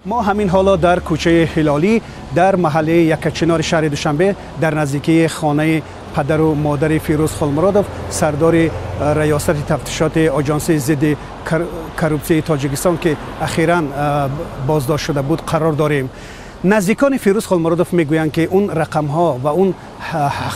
Мо ҳамин ҳоло дар кӯчаи Ҳилолӣ дар маҳаллаи Яккачинори шаҳри Душанбе дар наздикии хонаи падару модари Фирӯз Холмуродов, сардори раёсати тафтишоти Оҷонсии зидди коррупсияи Тоҷикистон, ки ахиран боздошт шуда буд, қарор дорем. Наздикони Фирӯз Холмуродов мегӯянд, ки он рақамҳо ва он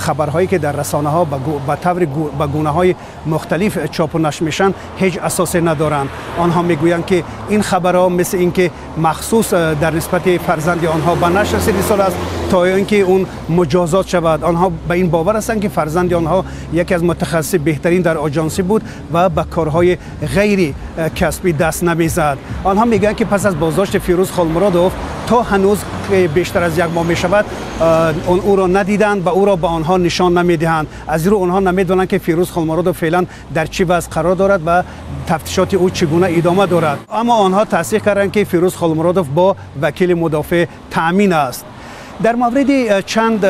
хабарҳое, ки дар расонаҳо ба таври ба гунаҳои мухталиф чопу нашр мешаванд, ҳеҷ асосе надоранд. Онҳо мегӯянд, ки ин хабарҳо мисли ин ки махсус дар нисбати фарзанди онҳо ба нашр расидааст, то ин ки он муҷозот шавад. Онҳо ба ин бовар ҳастанд, ки фарзанди онҳо яке аз мутахассиси беҳтарин дар оҷонсӣ буд ва ба корҳои ғайри касбӣ даст намезад. Онҳо мегӯянд, ки пас аз боздошти Фирӯз Холмуродов то ҳанӯз бештар аз як моҳ мешавад, ӯро надиданд ва ӯро ба онҳо нишон намедиҳанд. Аз ин рӯ онҳо намедонанд, ки Фирӯз Холмуродов феълан дар чӣ вазъ қарор дорад ва тафтишоти ӯ чӣ гуна идома дорад. Аммо онҳо тасдиқ карданд, ки Фирӯз Холмуродов бо вакили мудофеъ таъмин аст. Дар мавриди чанд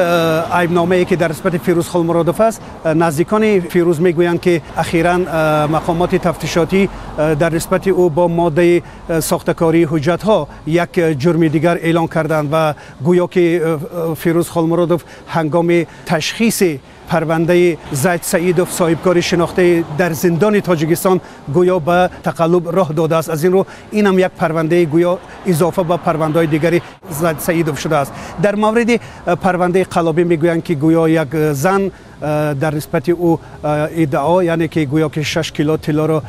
айбномае, ки дар нисбати Фирӯз Холмуродов аст, наздикони Фирӯз мегӯянд, ки ахиран мақомоти тафтишотӣ дар нисбати ӯ бо моддаи сохтакории ҳуҷҷатҳо як ҷурми дигар эълон карданд ва гӯё ки Фирӯз Холмуродов ҳангоми ташхиси парвандаи Зайд Саидов, соҳибкори шинохтаи дар зиндони Тоҷикистон, гӯё ба тақаллуб роҳ додааст. Аз ин рӯ инам як парвандаи гӯё изофа ба парвандаҳои дигари Зайд Саидов шудааст. Дар мавриди парвандаи қаллобӣ мегӯянд, ки гӯё як зан дар нисбати ӯ иддао, яъне ки гӯё ки 6 кило тиллоро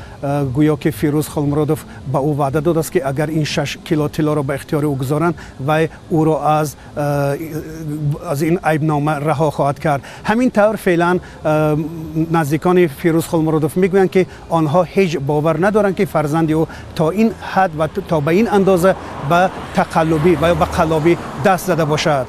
гӯё ки Фирӯз Холмуродов ба ӯ ваъда додааст, ки агар ин 6 кило тиллоро ба ихтиёри ӯ гузоранд, вай ӯро аз ин айбнома раҳо хоҳад кард. Ҳамин тавр феълан наздикони Фирӯз Холмуродов мегӯянд, ки онҳо ҳеҷ бовар надоранд, ки фарзанди ӯ то ин ҳад ва то ба ин андоза ба тақаллубӣ ва ё ба қаллобӣ даст зада бошад.